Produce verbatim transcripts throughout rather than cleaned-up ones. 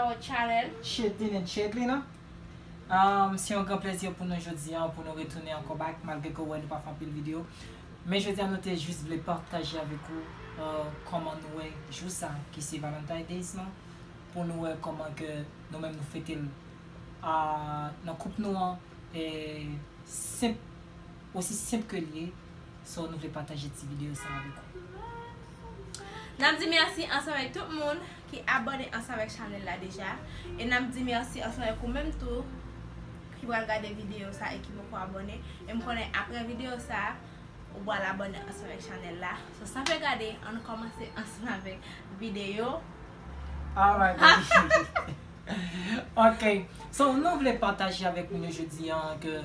Our channel. Chitlin and Chitlina. Um, se yon gran plezi pou nou jodi a, pou nou retounen ankò back, malgre ke w wè nou pa fè anpil videyo. Men jodi a, nou te jis vle pataje avèk ou, uh, kòman nou wè jou sa, ki se Valentine Days lan, pou nou wè kòman ke nou menm nou fete l, uh, nan koup nou an, e senp, osi senp ke l ye. So, nou vle pataje ti videyo sa avèk ou. N ap di mèsi ansanm avèk tout moun ki abòne ansanm avèk chanèl la deja. E n ap di mèsi ansanm avèk ou menm tou ki pral gade videyo sa e ki poko abòne. E m konnen apre videyo sa, ou pral abòne ansanm avèk chanèl la. So, san pèdi gade, ann kòmanse ansanm avèk videyo. Alright, baby. Ok. So, nou vle pataje avèk moun yo jodi an ke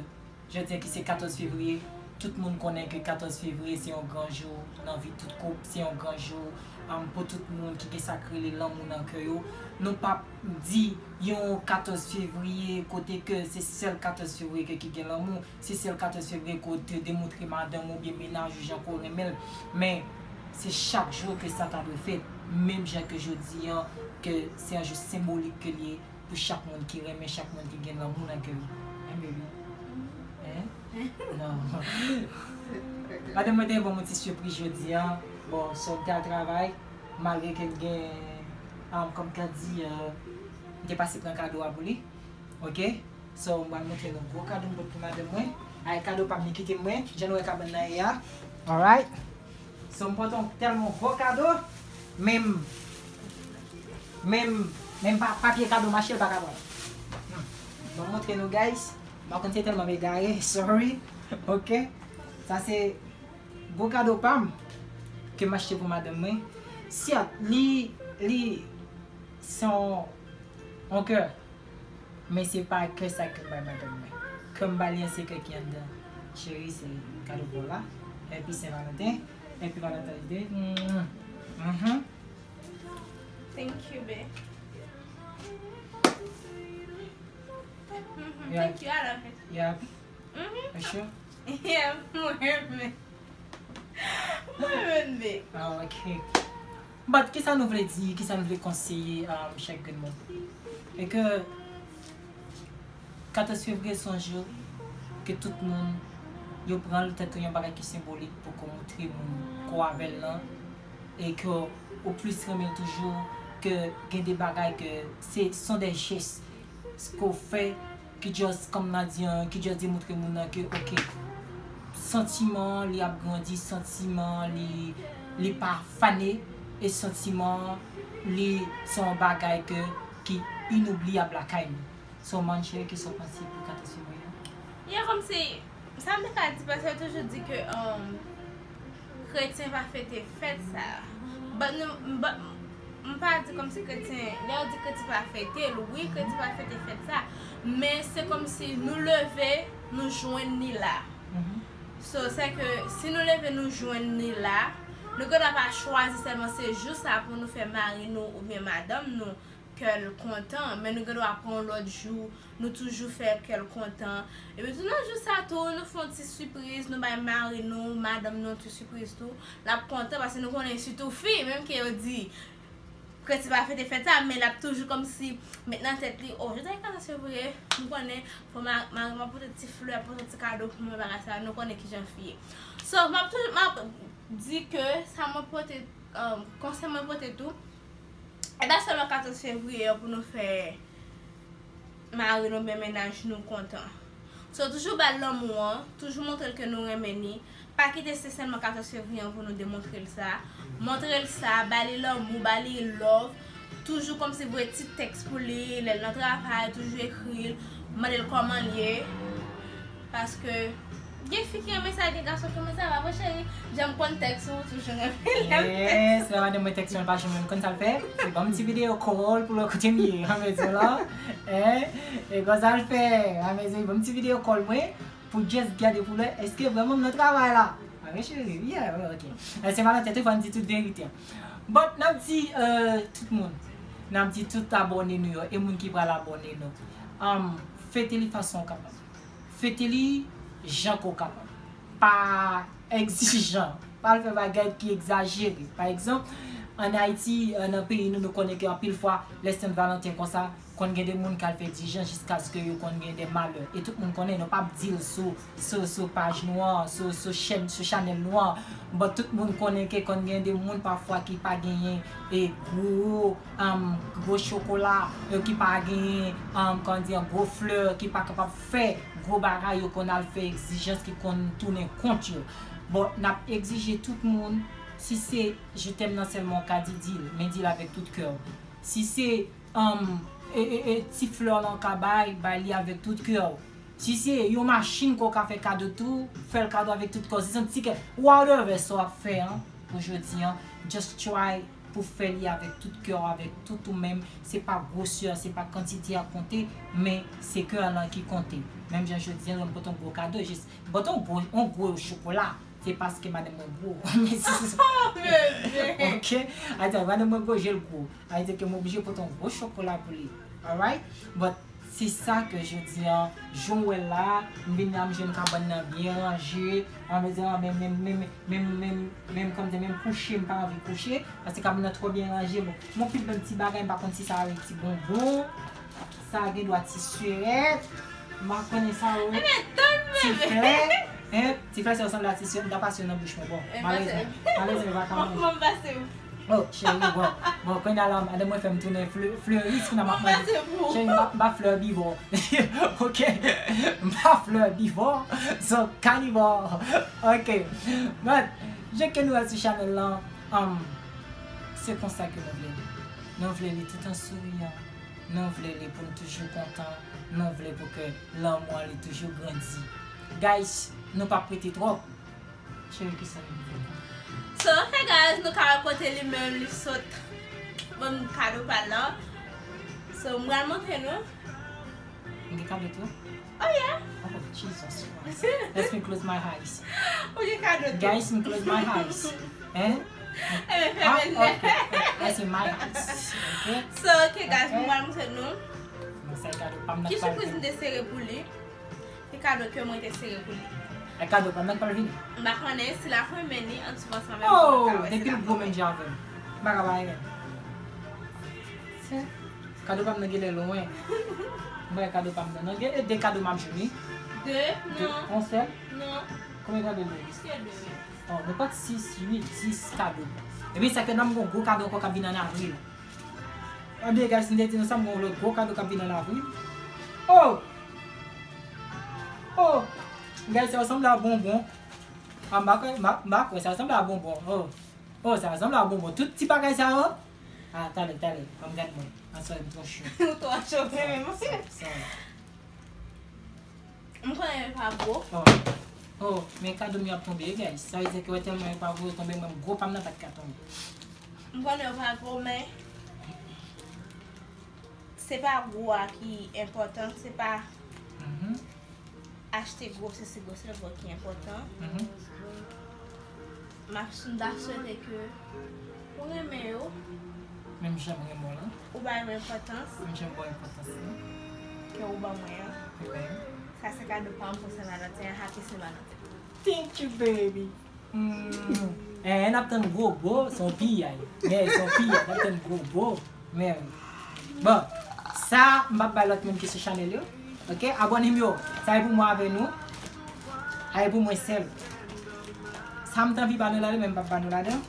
jodi an ki se katòz fevriye, tout moun konnen ke katòz fevriye se yon gran jou nan vi tout koup, se yon gran jou, um, pou tout moun ki gen sa k rele lanmou nan kè yo. Nou p ap di yon katòz fevriye kote ke se sèl katòz fevriye ke ki gen lanmou, se sèl katòz fevriye kote demontre madanm ou byen mennaj ou jan ke w renmen l. Men, se chak jou ke sa ta dwe fèt, menm jan ke jodi an, ke se yon jou senbolik ke l ye, pou chak moun ki renmen, chak moun ki gen lanmou nan kè yo. Hein, baby? Hein? Non. Madanm mwen te ban mwen ti sipriz jodi a. Bon, so m te al travay, malgre ke m gen, um, kòm ka di, uh, m te pase pran kado a pou li. Ok? So, m pral montre nou gwo kado m pot pou madanm mwen. Ay, kado pa m, li kite mwen. Jan nou wè kabann nan ye a. Alright? So, m pote yon tèlman gwo kado, menm, menm, menm pa, papye kado mache l pa ka pran. Hmm. Bon, m montre nou, guys. M pa konn se tèlman m egare, sorry. Ok? Sa se gwo kado pa m ke m achte pou madanm mwen. Sèt, li, li se yon, yon kè. Men se pa kè sa ke m bay madanm mwen. Kè m ba li an se kè ki anndan. Cheri, se kado pou w la. Happy Saint Valentin. Happy Valentine's Day. Mm-hmm. Thank you, babe. Mm-hmm. Yeah. Thank you, I love it. You happy? Mm-hmm. You sure? Yeah, mwen renmen. Mwen renmen. Ah, ok. But, kisa nou vle di, kisa nou vle konseye, um, chak grenn moun? E ke katòz fevriye se yon jou ke tout moun yo pran l tèt yon bagay ki senbolik pou ke w montre moun ke w avè l lan, e ke w plis renmen l toujou, ke gen de bagay ke se, se de jès ke w fè ki just, kòm n a di an, ki just demontre moun nan ke, ok, santiman an, li ap grandi, santiman an, li, li pa fane, e santiman an, li se yon bagay ke, ki inoubliyab lakay nou. So, Manche, kisa w panse pou katòz fevriye? Ya, kòmsi, sa m te ka di, paske yo toujou di ke, um, kretyen pa fete fèt sa. But nou, but, m pa di kòmsi kretyen, lè yo di kretyen pa fete l, wi, kretyen pa fete fèt sa, men se kòmsi nou leve, nou jwenn li la. Mhm. So, se ke si nou leve, nou jwenn li la, nou gendwa pa chwazi sèlman se jou sa pou nou fè mari nou oubyen madanm nou kè l kontan, men nou gendwa pran yon lòt jou, nou toujou fè kè l kontan. Epi tou nan jou sa tou, nou fè yon ti sipriz, nou bay mari nou, madanm nou yon ti sipriz tou. L ap kontan paske nou konnen sitou fi, menm ke yo di kretyen pa fete fèt sa, men l ap toujou kòmsi met nan tèt li, o, jodi a katòz fevriye, m konnen fò ma-, mari m ap pote ti flè, ap pote ti kado pou mwen, bagay sa, nou konnen kijan fi ye. So, m ap toujou, m ap di ke sa mwen pote, um, konsèy mwen pote tou, e pa sèlman katòz fevriye an pou nou fè mari nou oubyen mennaj nou kontan. So, toujou ba l lanmou an, toujou montre l ke nou renmen li. Pa kite se sèlman katòz fevriye an pou nou demontre l sa. Montre l sa, ba li lanmou, ba li love. Toujou kòmsi voye ti tèks pou li, lè l nan travay, toujou ekri l, mande l kòman l ye. Paske gen fi ki renmen sa, gen gason ki renmen sa, pa vre, cheri? Jan m konn tèks ou, toujou renmen lè m tèks ou. Yes, lè madanm mwen tèks mwen, l pa janm menm konn sa l fè. Li ban m ti video call pou l wè kote m ye, amezon la. Hein? E konsa l fè, amezon, li ban m ti video call mwen, pou just gade pou l wè, èske vrèman m nan travay la? A wi, cheri, yeah, wi, ok. E se Valentine, tou fò n di tout verite an. But, n ap di, euh, tout moun, n ap di tout abòne nou yo, e moun ki pral abòne nou, um, fete li fason w kapab. Fete li jan ke w kapab. Pa egzijan. Pa al fè bagay ki egzajere. Pa egzanp, Ann Ayiti, nan peyi nou, nou konnen ke anpil fwa, lè Sen Valanten konsa, konn gen de moun k al fè egzijans jiskaske yo konn gen de malè. E tout moun konnen, nou p ap di l sou, sou, sou paj nou an, sou, sou chèn, sou chanèl nou an. But tout moun konnen ke konn gen de moun pafwa ki pa genyen e gwo, um, gwo chokola, e ki pa genyen, um, kòman di, gwo flè, ki pa kapab fè gwo bagay, yo konn al fè egzijans ki konn tounen kont yo. Bon, n ap egzije tout moun, si se je t'aime nan sèlman w ka di, di l, men di l avèk tout kè w. Si se, um, e, e, e, ti flè w lan w ka bay, bay li avèk tout kè w. Si se yon machin ke w ka fè kado tou, fè l kado avèk tout kè w. Si se yon ti kè, whatever sa w ap fè an, pou jodi an, just try pou fè li avèk tout kè w, avèk tout ou menm. Se pa gwosè, se pa kantite a k konte, men se kè w lan ki konte. Menm jan jodi an, lè m pote yon gwo kado, jis, pote yon gwo, yon gwo chokola. Se paske madanm mwen gwo. Ok? Ayiti, madanm mwen gwo, je l gwo. Ayiti, ke m oblije pote yon gwo chokola pou li. Alright? But se sa ke jodi an, jan w wè la, m vin la, m jwenn kabann nan byen ranje. An vle di, menm, menm, menm, menm, menm, menm, kòm di, menm kouche, m pa anvi kouche. Paske kabann nan twò byen ranje. Bon, m okipe menm ti bagay, m pa konn si sa avèk ti bonbon. Sa gen dwa ti sirèt. M pa konnen sa yo. Ti flè. Hein? Ti flè se sanble a ti sirèt. M ta pase yo nan bouch mwen. Bon, malèz mwen. Malèz mwen pa ka manje. Oh, cheri, bon. Bon, kounye a la, madanm mwen fè m tounen fle-, fleris, kounye a m ap manje. Cheri, m pa, m pa flè bivò. Ok? M pa flè bivò. So, kanivò. Ok. But, jan ke nou wè sou chanèl lan, um, se konsa ke nou vle li. Nou vle li tout an souriyan. Nou vle li pou n toujou kontan. Nou vle pou ke lanmou an li toujou grandi. Guys, nou p ap rete twòp. Cheri, kisa li di? So, hey guys, nou ka wè kote li menm, li sot ban m kado pa l lan. So, m pral montre nou. M gen kado tou? Oh yeah. Oh, Jesus Christ. Let me close my eyes. Ou gen kado tou. Guys, m close my eyes. Hein? Ebyen, fèmen l. Ah, ok. I see my eyes. Ok. So, ok, guys, m pral montre nou. Bon, sa e kado pa m nan. Ki sipriz m te sere pou li? Ki kado ke mwen te sere pou li? E kado pa m nan k pral vini. M pa konnen si l ap renmen li, ann swiv ansanm avè m pou nou ka wè si l ap renmen. Oh, depi l gwo menm jan avè m. M pa ka pa renmen. Kado pa m nan genlè lwen. M pa kado pa m nan. Non, gen de kado m ap jwenn, wi. De? Non. Yon sèl? Non. Konbyen kado l ye? Plis ke de, wi. Oh, nou pran sis, uit, dis kado. Epi sa ke nan m gen yon gwo kado ankò k ap vin an avril. Ebyen, guys, m te di nou sa, m gen yon lòt gwo kado k ap vin an avril. Oh! Oh! Guys, sa sanble a bonbon. Ah, m pa kwè, m pa, m pa kwè, sa sanble a bonbon. Oh! Oh, sa sanble a bonbon. Tout ti bagay sa yo. Ah, talè, talè. Ban m gad mwen. Aswè, m twò cho. Ou twò cho, menm. Sorry, sorry. M konnen yo pa gwo. Oh. Oh, men kado m yo ap tonbe, guys. Sa vle di ke wè tèlman yo pa gwo, yo tonbe, mwen gwo pa m nan pa t ka tonbe. M konnen yo pa gwo, men se pa gwo a ki enpòtan, se pa Mhm. achte gwo, se, se gwosè gwo ki enpòtan. Mhm. M ap, m ta swete ke ou renmen yo. Menm jan m renmen w lan. Ou ba yo enpòtans. Menm jan m ba w enpòtans lan. Ke ou ban mwen an. Amen. Sa se kado pa m pou Sen Valanten an. Happy Sen Valanten. Thank you, baby. Mm. Eh, n ap tann gwo bo, se yon piyay. Yeah, se yon piyay, n ap tann gwo bo. Men, bon, sa, m p ap bay lòt moun ki sou chanèl yo. Ok, abòne m yo. Sa e pou mwen avè nou. Sa e pou mwen sèl. Sa m t anvi ba nou ladan, men m p ap ba nou ladan.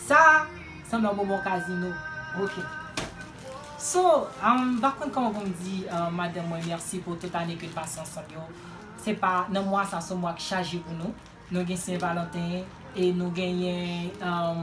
Sa, sanble yon bonbon kazino. Ok. So, um, m pa konn kòman pou m di, uh, madanm mwen mèsi pou tout ane ke n pase ansanm yo. Se pa, nan mwa sa, se yon mwa ki chaje pou nou. Nou gen Sen Valanten, e nou genyen, um,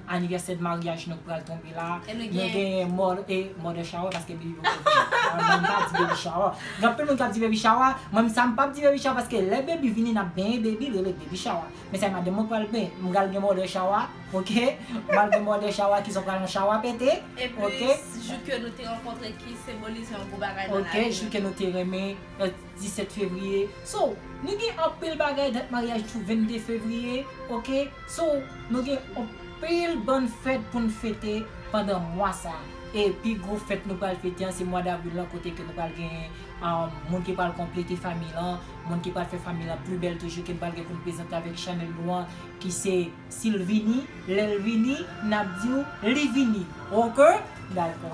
anivèsè de maryaj nou k pral tonbe la. E nou Nou gen genyen mò-, e mother shower, paske baby poko vini. Ah, mwen m pa di baby shower. Gen anpil moun k ap di baby shower. Mwen, sa m p ap di baby shower, paske lè baby vini, n ap benyen baby, l rele baby shower. Men sa madanm mwen pral benyen. M pral gen mother shower, ok? M pral gen mother shower, ki se pral yon shower pete, ok? Epi, jou ke nou te rankontre ki senbolize yon gwo bagay nan lavi nou. Ok, jou ke nou te renmen, euh, disèt fevriye. So, nou gen anpil bagay, dat maryaj tou vennde fevriye, ok? So, nou gen anpil bann fèt pou n fete pandan mwa sa a. E pi gwo fèt nou pral fete an, se mwa davril lan, kote ke nou pral gen um, moun ki pral konplete fanmi lan, moun ki pral fè fanmi lan pli bèl toujou, ke n pral gen pou n prezante avèk chanèl nou an, ki se si l vini, lè l vini, n ap di w li vini. Oke? Dakò.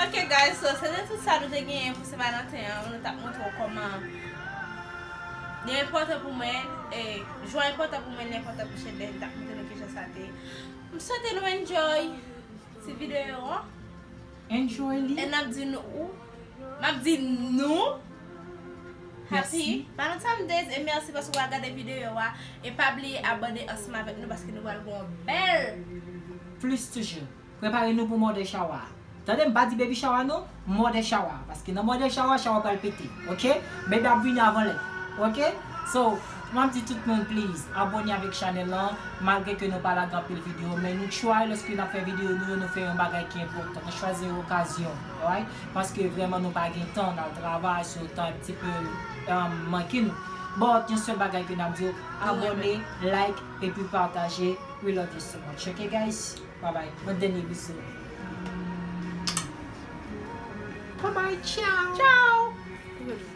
Ok guys, so se te tout sa nou te genyen pou Sen Valanten an. Nou t ap montre w kòman li enpòtan pou mwen, e jwa enpòtan pou mwen, li enpòtan pou Shedley, m t ap montre nou kijan sa te. M swete nou enjoy ti videyo an. Enjoy li. E n ap di nou, m ap di nou Happy Valentine's Day e mèsi paske w ap gade videyo a. E pa bliye abòne ansanm avèk nou paske nou pral gen yon bèl Plis toujou. Prepare nou pou mòde chawa. Tande, m pa di baby shower non, mòde chawa. Paske nan mòde chawa, chawa pral pete. Oke? Baby ap vini avan lè. Oke? So, m ap di tout moun please, abòne avèk chanèl lan. Malgre ke nou pa lage anpil videyo, men nou try lòske n ap fè videyo nou yo, nou fè yon bagay ki enpòtan. Nou chwazi yon okazyon. Alright? Paske vrèman nou pa gen tan, n al travay, so tan ti pe um, manke nou. But yon sèl bagay ke n ap di yo, abòne, like, epi pataje. We love you so much. Ok guys? Bye bye. Yon dènye bizou. Bye bye. Ciao. Ciao.